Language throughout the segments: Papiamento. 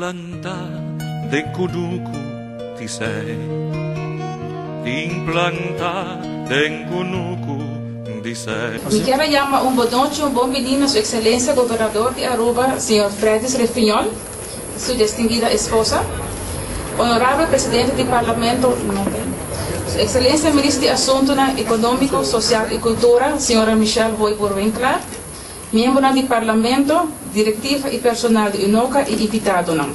plantá den kunuku di sei. Tin plantá den kunuku di sei. Mi kier a yama un bonochi un bon bini na Su Excelencia Gobernador di Aruba Señor Fredis Refunjol y su distinguida esposa, Honorable Presidente di Parlamento Su Excelencia Minister di Asuntonan Economico, Social y Cultura Señora Michelle Hooyboer-Winklaar, Miembronan di Parlamento, directiva y personal di UNOCA y invitadonan.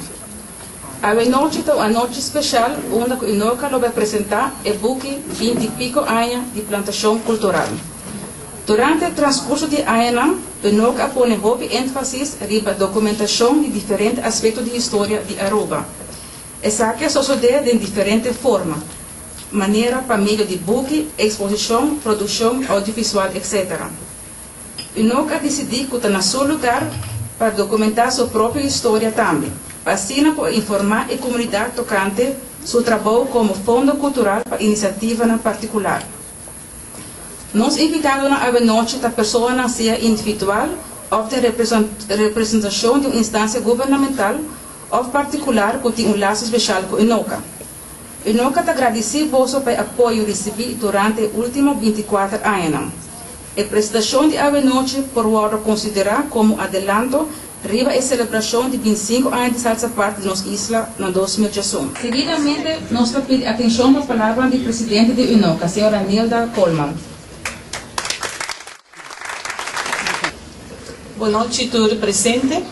Awe nochi ta un anochi special unda cu UNOCA lo bay presenta e buki Binti Pico Aña di Plantacion Cultural. Durante e transcurso di añanan, UNOCA a pone hopi enfasis riba documentacion di diferente aspecto di historia di Aruba. Esaki a sosode den diferente forma, manera pa medio di buki, exposicion, produccion audiovisual etc. Enoch a disidí ku ta na su lugar pa dokumentá su propio historia tambe, pa asina por informá e komunidat tokante su trabou komo fondo kultural pa inisiativanan partikular. Nos invitadonan awenochi ta personanan sea individual òf den representashon di un instansia gubernamental òf partikular ku tin un laso speshal ku Enoka. Unoca ta gradisí boso pa e apoyo risibí durante e último bintikuater añanan. E presentashon di awenochi por wòrdu konsiderá komo adelanto riba e selebrashon di bintisinku aña di Salsa Party di nos isla na 2011. Seguidamente nos ta pidi atenshon pa palabranan di presidente di Unoca, señora Nilda Koolman. Bonochi tur presente.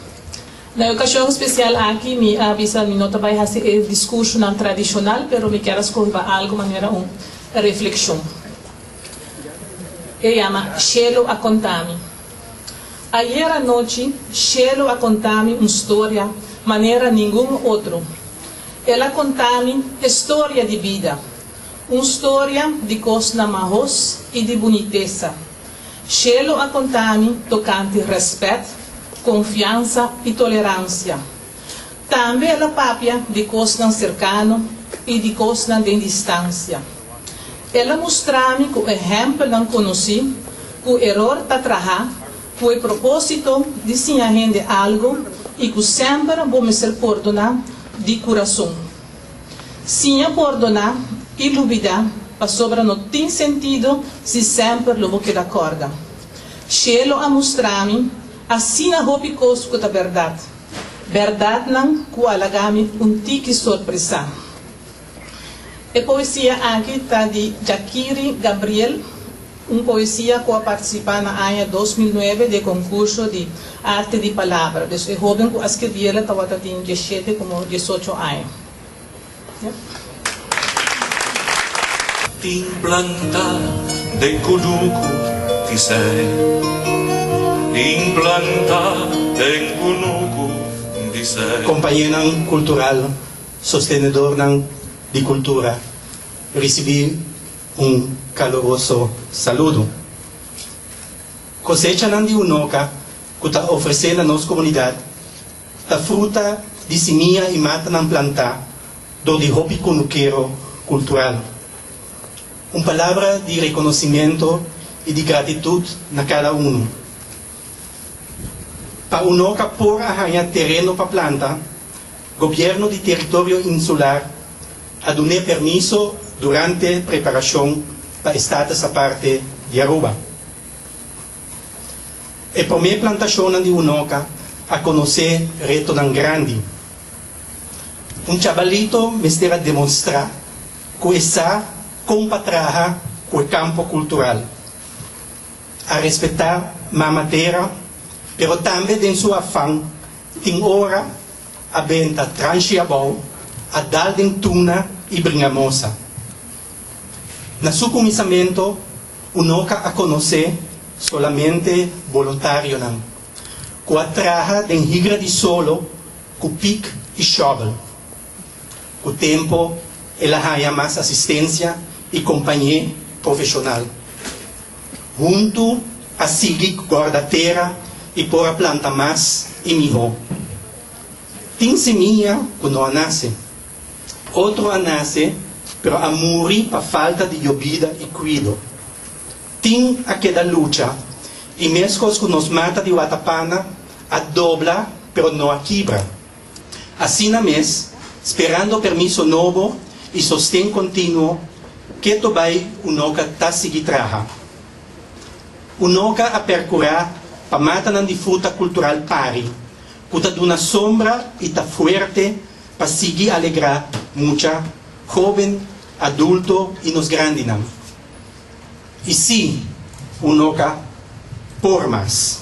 Na e okashon spesial aki mi a bisa mi no ta bai hasi e diskursonan tradishonal pero mi kier a skohe pa algu manera un reflekshon. E yama Shelo a konta mi. Ayer anochi Shelo a konta mi un storia manera ningun otro. El a konta mi e storia di bida. Un storia di kosnan mahos i di bunitesa. Shelo a konta mi tokante rèspèt, konfiansa i toleransia. Tambe el a papia di kosnan serkano i di kosnan den distansia. El a mustra mi ku ehèmpelnan konosí ku eror ta traha ku e propósito di siña hende algu i ku semper bo mester pordoná di kurason. Siña pordoná i lubidá pasobra no tin sentido si semper lo bo keda kòrda. Shelo a mustra mi asina hopi kos ku ta bèrdat, bèrdatnan ku a laga mi un tiki sorpresá. E poesia aki ta di Jakiri Gabriel, un poesia ku a partisipá na aña 2009 den konkurso di Arte di Palabra. Dus e hóben ku a skirbiel tabata tin diesshete komo diesocho aña. Tin plantá den kunuku di sei. Tin plantá den kunuku di sei. Kompañenan kultural, sostenedornan di kultura, risibí un kaluroso saludo. Kosechanan di Unoca ku ta ofresé na nos komunidat ta fruta di simia i matanan plantá dor di hopi kunukero kultural. Un palabra di rekonosimentu i di gratitut na kada unu. Pa Unoca por a haña tereno pa planta, Gobièrnu di Teritorio Insular a dun'é permiso durante preparashon pa e Status Aparte di Aruba. E promé plantashonnan di Unoca a konosé retonan grandi. Un chabalito mester a demonstrá ku e sa kon pa traha ku e kampo kultural. A respetá Mama Tera, pero tambe den su afan tin ora a benta transhi abou, a dal den tuna i bringa mosa. Na su kuminsamentu, Unoca a konosé solamente boluntarionan ku a traha den higra di solo ku pik i shòbel. Ku tempu el a haña mas asistensia i kompañé profeshonal. Huntu a sigui gòrda tera i por a planta mas i mihó. Tin simia ku no a nase. Otro a nase pero a muri pa falta di yobida i kuido. Tin a keda lucha i meskos ku nos mata di watapana a dobla pero no a kibra. Asina mes, sperando permiso nobo y sosten continuo, keto bay Unoca ta sigui traha. Unoca a percura pa matanan di fruta cultural pari, cu ta duna sombra y ta fuerte pa sigui alegra mucha, hoben, adulto y nos grandinan. Y sí, Unoca por mas.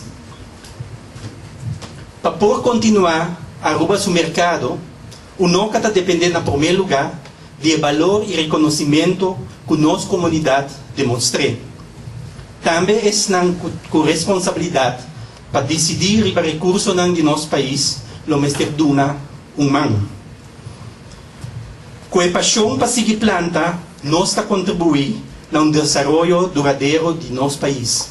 Pa por continua Aruba su mercado, Unoca ta depende na prome lugar di e balor y reconocimento cu nos comunidad demonstr'e. Tambe esnan cu cu responsabilidad pa dicidi riba recursonan di nos pais lo mester duna un man. Cu e pasion pa sigui planta nos ta contribui na un desaroyo duradero di nos pais.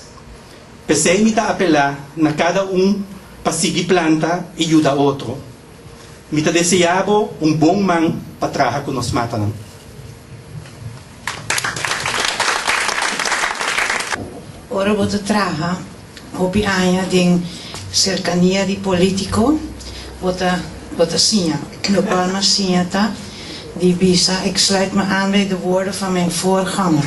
P'esey mi ta apela na cada un pa sigui planta y yuda otro. Mi ta desea bo un bon man pa traha cu nos matanan. Ora bo ta traha hopi aña den serkania di polítiko, bo ta bo ta siña. Lokual mi a siña ta di bisa, Ik sluit me aan bij de woorden van mijn voorganger.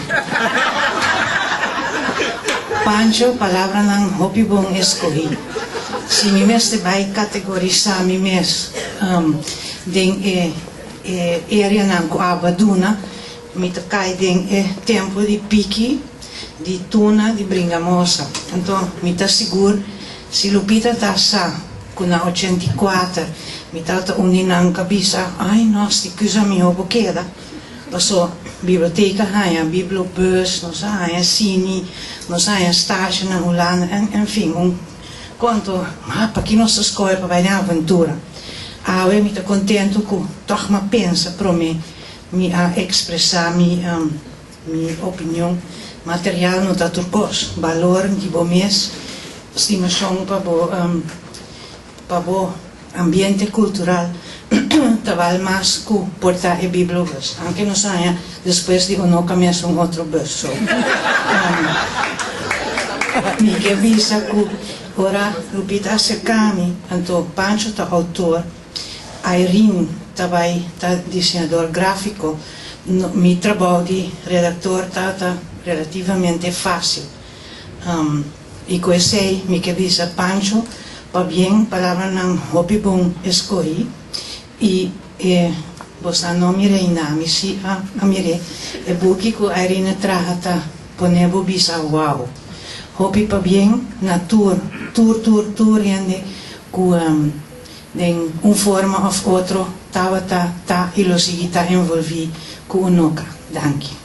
Pancho, palabranan hopi bon eskohí. Si mi mester bai kategorisá mi mes den e e areanan ku abo a duna, mi ta kai den e tempu di piki, di tuna, di bringamosa. Anto mi ta sigur si Lupita ta sa ku na 84 mi tabata un di nan ku a bisa, Ai nos, di kusa mihó bo keda. Paso biblioteka haña bibliobus, nos a haña sini, nos a haña stasje na Hulanda, en en fin, un konto. Ma paki nos ta skohe pa bai den aventura? Awe mi ta kontentu ku tòg m'a pensa promé mi a ekspresá mi mi opinion. Material no ta tur kos. Balor di bo mes, stimashon pa bo pa bo ambiente kultural ta bal mas ku por ta e bibliobus. Aunke nos haña despues di Unoca mes un otro bus. So mi ke bisa ku ora Lupita aserká mi, anto Pancho ta outor, Irene ta bai ta diseñador gráfiko, mi trabou di redaktor tabata relativamente fásil. I ku esei mi ke bisa Pancho pabien palabranan hopi bon eskohí i e bosa no mir'é i na mi si a mir'é e buki ku Irene traha ta pone bo bisa wow hopi pabien na tur tur tur tur hende ku den un forma òf otro tabata ta i lo sigui ta envolví ku Unoca danki.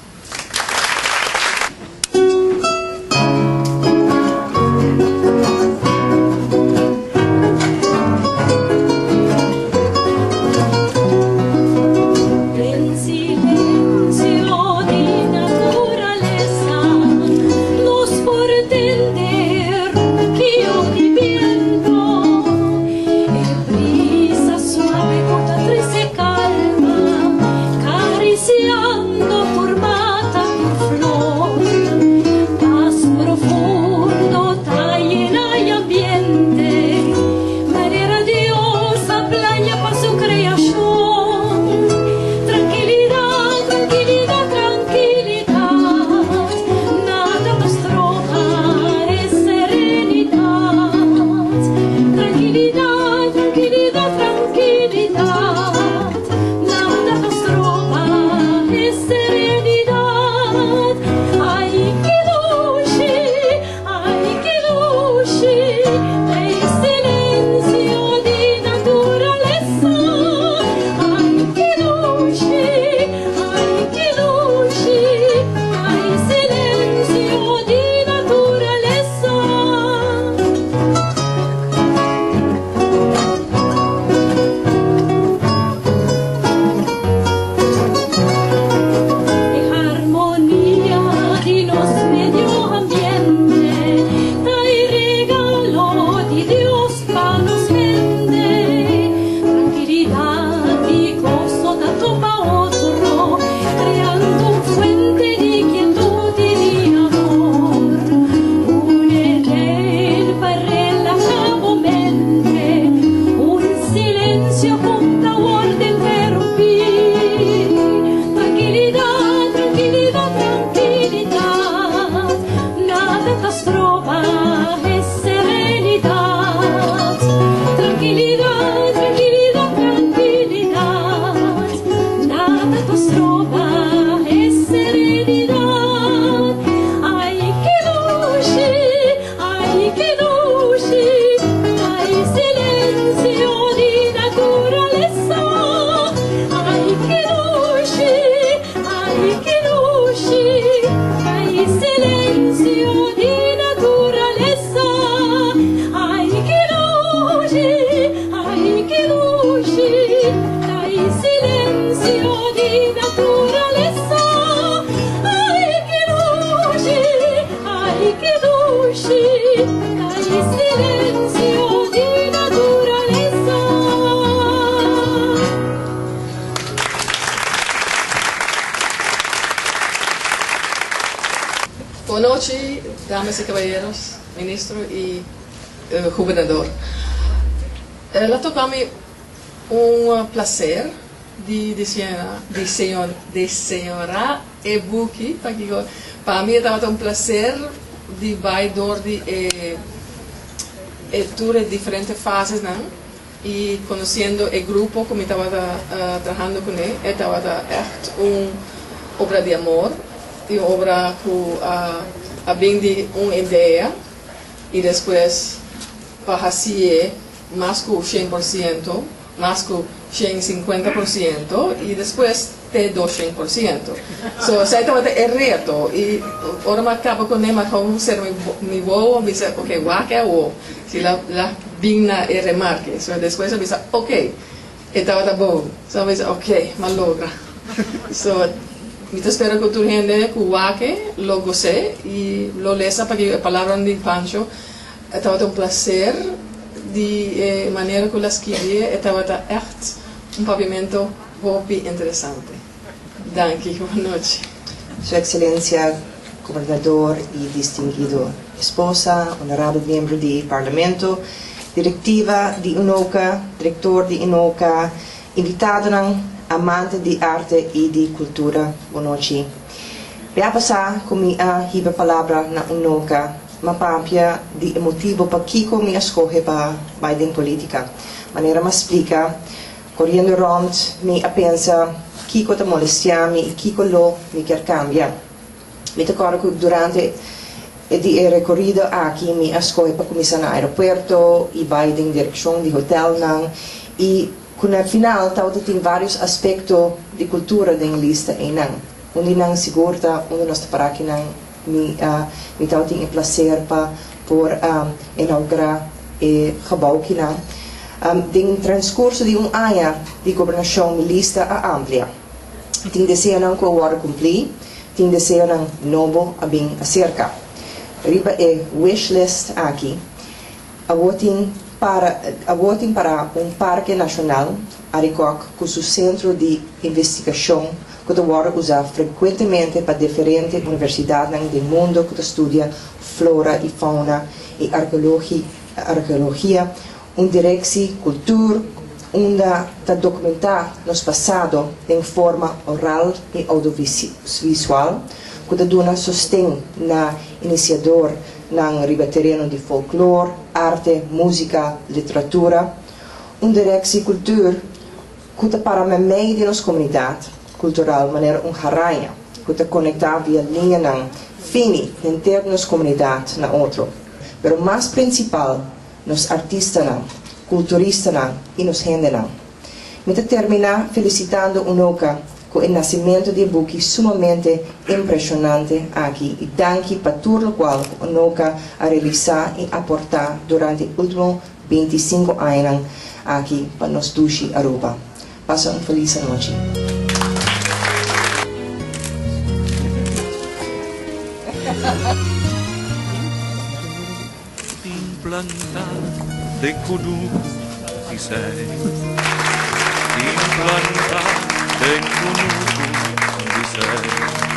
Den silencio di naturalesa nos por tende ronquio di biento, e brisa suave cu ta trece calma, cariciando tur. Ta silensio di naturalesa. Bon nochi, damas y caballeros, ministro y gobernador. El a toca mi un placer di diseña diseña e buki, pakico pa mi tabata un placer di bay door di e tur e diferente fasenan y conociendo e grupo cu mi tabata trahando cune, e tabata echt un obra di amor y un obra cu a bin di un idea y despues pa haci'e mas cu 100%, mas cu 150% y despues te 200%. So, esey tabata e reto y ora mi a caba cune, mi a gewoon cera mi wowo y bisa, ok, wak e awo, si la la bin na e remarke. So, despues a bisa, ok, e tabata bon. So, a bisa, ok, mi a logra. So, mi ta spera cu tur hende cu wak e lo gos'e y lo lesa pakico e palabranan di Pancho e tabata un placer di e manera cu el a skibi e tabata echt un papiamento hopi interesante. Danki, bon nochi. Su Excelencia Gobernador y distinguido esposa, honorabel miembro di Parlamento, directiva di UNOCA, director di UNOCA, invitadonan, amante di arte y di cultura, bon nochi. Bia pasa cu mi a hiba palabra na UNOCA, m'a papia di e motibo pakico mi a scoge pa bay den politica. Manera m'a splica, coriendo rond mi a pensa kico ta molestia mi y kico lo mi kier cambia. Mi ta corda cu durante e di e recorido aki mi a scoge pa cuminsa na aeropuerto y bay den direccion di hotelnan y cu na final tabata tin varios aspecto di cultura den lista eynan. Un di nan sigur ta unda nos ta para akinan. Mi a mi tabatin e placer pa por a inaugura e gebouw kinan. Den transcurso di un aña di gobernacion mi lista a amplia. Tin deseonan cu a wordo cumpli, tin deseonan nobo a bin acerca. Riba e wish list aki awor tin para awor tin para un parke nacional Arikok cu su centro di investigacion ku ta wòrdu usá frekuentemente pa diferente universidatnan den mundo ku ta studia flora i fauna i arkeologia, un direksi kultur unda ta dokumentá nos pasado den forma oral i oudiovisual ku ta duna sosten na inisiadornan riba tereno di folklor, arte, músika, literatura, un direksi kultur ku ta para meimei di nos komunidat kultural manera un haraña ku ta konektá via liñanan fini henter nos komunidat na otro, pero mas prinsipal nos artistanan, kulturistanan i nos hendenan. Mi ta terminá felisitando Unoca ku e nasimentu di e buki sumamente impreshonante aki i danki pa tur lokual ku Unoca a realisá i aportá durante e último 25 añanan aki pa nos dushi Aruba. Pasa un feliz anochi. Tin planta den kunuku di sei. Tin planta den kunuku di sei.